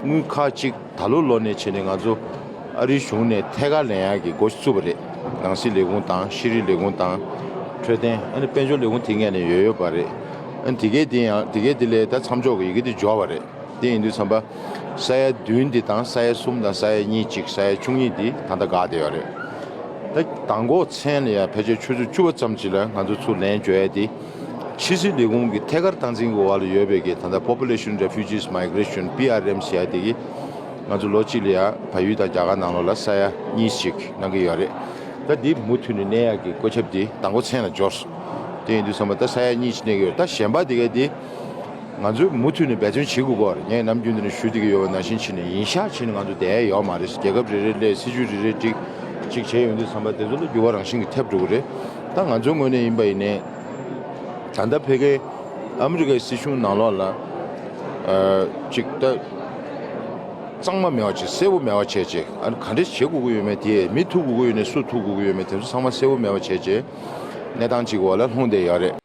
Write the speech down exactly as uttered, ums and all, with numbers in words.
དངུལ་ཁག་ཅིག་ད་ལོ་ལོ་ནས་བྱས་ནས་ང་ཚོ་ཨ་རིའི་གཞུང་ནས་ཐད་ཀར་ལེན་ཡག་གི་འགོ་བཙུགས་པ་རེད། ནང་སྲིད་ལས་ཁུངས་དང་ཤེས་རིག་ལས་ཁུངས་དང་འཕྲོད་བསྟེན། ཨ་ནི་དཔལ་འབྱོར་ལས་ཁུངས་དེ་སྔོན་ནས་ཡོད་ཡོད་པ་རེད། ཨ་ནི་དེ་གའི་དེ་ཡང་དེ་གའི་དེ་ལས་ད་མཚམས་འཇོག་གི་ཡི་གེ་དེ་འབྱོར་བ་རེད། དེ་ཡིན་དུས་ཙམ་པ་ས་ཡ་བདུན་འདི་དང་ས་ཡ་གསུམ་དང་ས་ཡ་གཉིས་གཅིག་ས་ཡ་བཅུ་གཉིས་འདི་ད་ལྟ་འགག་བསྡད་ཡོད་རེད། ད་མདང་དགོང་མཚན་ལ་ཡང་ཕལ་ཆེར་ཆུ་ཚོད་བཅུ་པ་ཙམ་ཅིག་ལ་ང་ཚོ་ཚུར་ལན་འབྱོར་ཡ་དེ། ཕྱི་སྲིད་ལས་ཁུངས་ཀྱི་ཐད་ཀར་སྟངས་འཛིན་གྱི་འོག་ལ་ཡོད་པའི་གི་ད་ལྟ་Population Refugees Migration P R M ཟེར་ཡ་དེ་གི་ང་ཚོ་ལོ་གཅིག་ལ་ཡང་བལ་ཡུལ་དང་རྒྱ་གར་ནང་ལོགས་ལ་ས་ཡ་གཉིས་ཤིག་གནང་གི་ཡོད་རེད། ད་འདི་མུ་མཐུད་ནས་གནས་ཡག་གི་བཀོད་ཁྱབ་འདི་མདང་དགོང་མཚན་ལ་འབྱོར་སོང་། དེ་ཡིན་དུས་ཙམ་པ་ད་ས་ཡ་གཉིས་ཤིག་གནས་ཀྱི་ཡོད། ད་གཞན་པ་དེ་ག་དེ་ང་ཚོས་མུ་མཐུད་ནས་འབད་བརྩོན་བྱེད་དགོས་ཀྱི་རེད། ངས་ནམ་རྒྱུན་དུ་ནས་ཞུ་བསྡད་ཀྱི་ཡོད་པ་ནང་བཞིན་བྱས་ནས་ཡིན་ཤག་བྱས་ནས་ང་ཚོ་བསྡད་ཡ་ཡོད་མ་རེད། རྒྱལ་ཁབ་རེ་རེ་སླེབས། སྲིད་ཇུས་རེ་རེ་སྒྲིག་ཅིག་བྱས་ཡོང་དུས་ཙམ་པ་དེ་ཚོ་ལ་འགྱུར་བ་རང་བཞིན་གྱིས་ཐེབས་འགྲོ་གི་རེད། ད་ང་ཚོའི་ངོས་ནས་ཡིན་པ་ཡིན་ནའི་ད་ལྟ་ཕ་གིའི་ཨ་མི་རི་ཀའི་སྲིད་གཞུང་ནང་ལོགས་ལ་ཨ་ཅིག་ད་གཙང་མ་མེད་པ་བྱས། གསལ་པོ་མེད་པ་བྱས་བྱས། ཨ་ནི་ག་འདྲས་བྱེད་དགོས་ཀྱི་ཡོད་མེད་དེ། མི་ཐུག་དགོས་ཀྱི་ཡོད་ནའི་སུ་ཐུག་དགོས་ཀྱི་ཡོད་མེད་དེ་ཚོ་ཚང་མ་གསལ་པོ་མེད་པ་བྱས་བྱས་གནས་སྟངས་ཅིག་འོག་ལ་ལྷུང་བསྡད་ཡོད་རེད།